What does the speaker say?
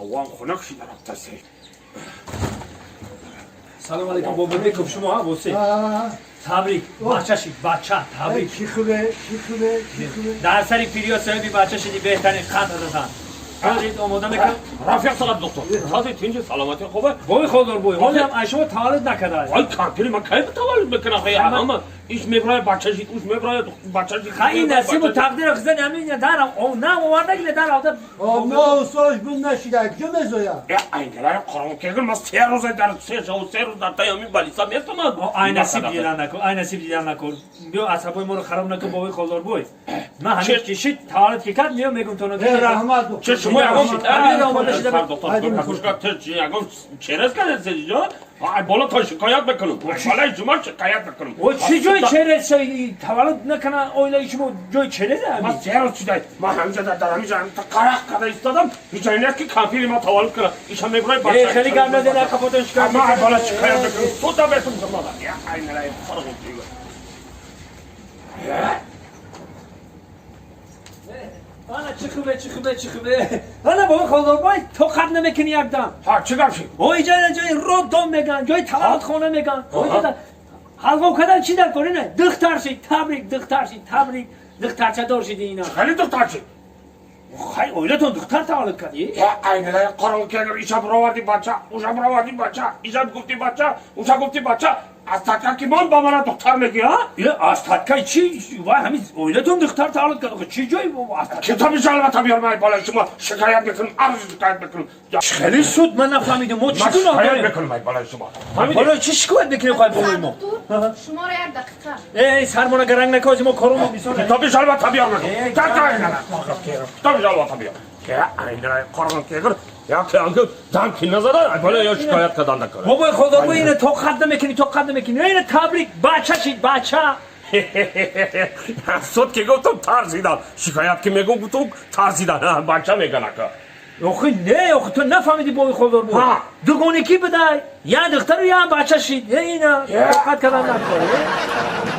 Ҳавоам хунук шида рафтасе. Салом алейкум, Бобобеков, шумо ҳа босе? Табрик, бача шид, бача, табрик. Чӣ хубе, чӣ хубе, чӣ хубе. Дар сари пириё соҳиби бача шиди, беҳтарин қанд ҳазасан. Ҳозир омода мекунам. Рафиқ салат, доктор. Сази тинҷи, саломатӣ хубе? Бой ходор бой, ҳолиам аз шумо таваллуд накардааст. Ай, кампири ман кай таваллуд мекунам? Хай, ҳама иш мебрая, бача шид, уш мебрая, бача шид. Ха, ин насибу тақдир хизани ҳамин дар на овардагиле дар авда. Но солш бун нашида, куҷо мезояд? Э, айналай қарон кегир, ман 3 рӯза дар се шаву 3 рӯз дар таи ҳамин балиса местамад. Ай, насиб дидан накун, ай, насиб дидан накун. Биё, асабои моро хароб накун, бобои холдор бой. Ман ҳамин кишид, таваллуд ки кард, меём, мегум тоно. Раҳмат. Че, шумо ягон омода шида. Доктор, ягон через кардед ҷо? Ай, боло то шикоят мекунам. Балаи шумо шикоят мекунам. О, чӣ ҷои через? Таваллуд накана оилаи шумо, ҷои череза? Ман 3 рӯз шуда, ман ҳаминҷа дар ҳаминҷа қарақ карда истодам. Ҳеҷ нест, ки кампири ман таваллуд кунад. Иша мебурай. Э, хеле гап назан, қафотон шикоят. Ман бола шикоят мекунам. Суда бетум шумо. Ай, налай фарғ. Ана, чӣ хубе, чӣ хубе, чӣ хубе! Ана, бобо холдорбой, тоқат намекунӣ якдам. Ҳа, чӣ гап шид? О, иҷа ҷои роддом меган, ҷои таваллудхона меган. Ҳалво кардан чӣ дар кор? Ина духтар шид, табрик, духтар шид, табрик, духтарчадор шиди ина. Хеле духтар шид? Хай, оилатон духтар таваллуд кард. Айналай қарон кегир, иша бироварди бача, уша бироварди бача, иша гуфти бача, уша гуфти бача. Аз татка ки мон ба мана духтар мегӣ, а? Э, аз таткаи чӣ? Вай, ҳамин оилатон духтар таваллуд кард, чӣ ҷой? Китоби жалбата биёр, ман болои шумо шикоят мекунам, арз шикоят мекунам. Хеле суд, ман нафаҳмидам, мо чӣ гуноҳ шикоят дорем? Мекунам ай болои шумо. Болои чӣ шикоят мекунем, хоҳад бобои мо? Шуморо як дақиқа. Эй, сармона гаранг накози, мо коромо бисёр. Китоби жалбата биёр, мекунам, китоби жалбата биёр. Қорғон кегир, як дам ки назада боло ё шикоят кардан накунад. Бобои худо, ина тоқат намекунӣ, тоқат намекунӣ. Ина, табрик, бача шид, бача. Суд ки гуфтам, тарсидан, шикоят ки мегум, гуфтум, тарсидан, бача меганака. Охи не, охи ту нафаҳмидӣ, бобои холдор буд. Дугоникӣ бидай, я духтару, я бача шид. Ина, тоқат кардан накор.